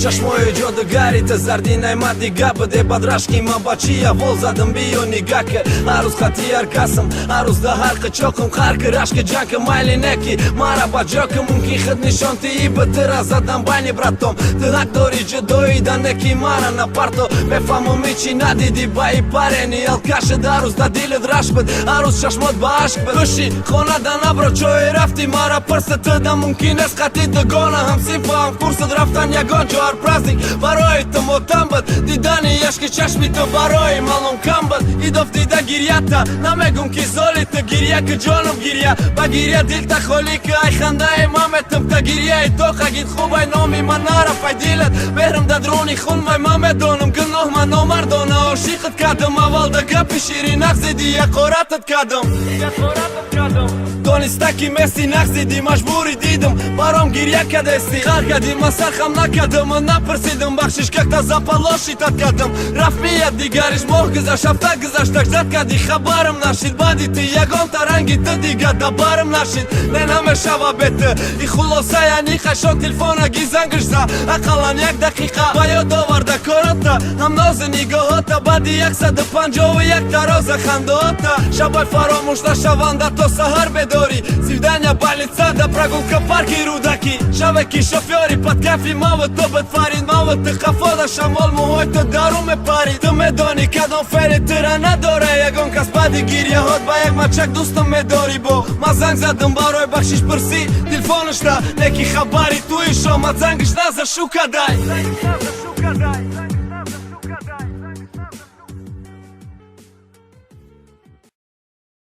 Чашмои ҷодугарита зарди наймади гапа де бадрашки ма ба чи аввол задам, биё нигака. Ҳар рӯз хати ҳар касам, ҳар рӯз да ҳар қичоқам, қарки рашки ҷанка майли неки мара ба ҷока мумкин худ нишон тии ба тира задам байни братом. Ту ҳақ дори ҷудоӣ да неки мара напарто. Мефаҳмам, ичи надидӣ ба и парени алкаша. Дар рӯз да дилат рашк буд, ҳар рӯз чашмот ба ашк буд. Биши хона да набро, чое рафтӣ, мара пурса. Ту да мумкин аст қати дугона ҳамсинфа ҳамкурсат рафтан ягон ҷо. Ҳар праздник барои ту мотам буд, дидани ашки чашми ту барои малом кам буд. Идоф дида гирьята намегум, ки золи ту. Гирья ки, ҷоном, гирья, ба гирья дилта холӣ ки. Ай хандаи ман метам та гирьяи тоқагид хубай. Номи ман нарафай дилат, меҳрам да друни хунмай. Ман медонам, гуноҳ ман номардона ошиқат кардам. Аввал да гапи ширин нағзиди, яқоратат кардам. Дониста ки меси нағзиди, маҷбурӣ дидам, баром гирья кадести. Қар кади, ман сархам накардам, напурсидам бахшиш, как-то заполошитат кардам. Рафт мият дигариш, моҳ гузашт, ҳафта гузашт, такзат кади, хабарам нашид. Баъди ту ягонта ранги ту дига дабарам нашид. Не, намешава бе ту и хулоса яъни қашон телефона ги зангш за, ақаллан як дақиқа ба ёд оварда корота, ҳамнози нигоҳота, баъди 151 тароза хандаота. Шабай фаромӯш нашаванда, то саҳар бедорӣ, свидания больница да прогулка парки Рӯдакӣ. Шаве ки шофёри под кайфи маву ту буд Фарид, маву ту қафода шамол, мӯҳои ту дару мепарид. Ту медонӣ, кадом фери тура надора ягон кас. Баъди гирьяҳот ба як мачак дӯстам медорӣ. Бо ман занг задам барои бахшиш пурсӣ, телефонашта неки хабари туиш омад, зангиш наза шукадай.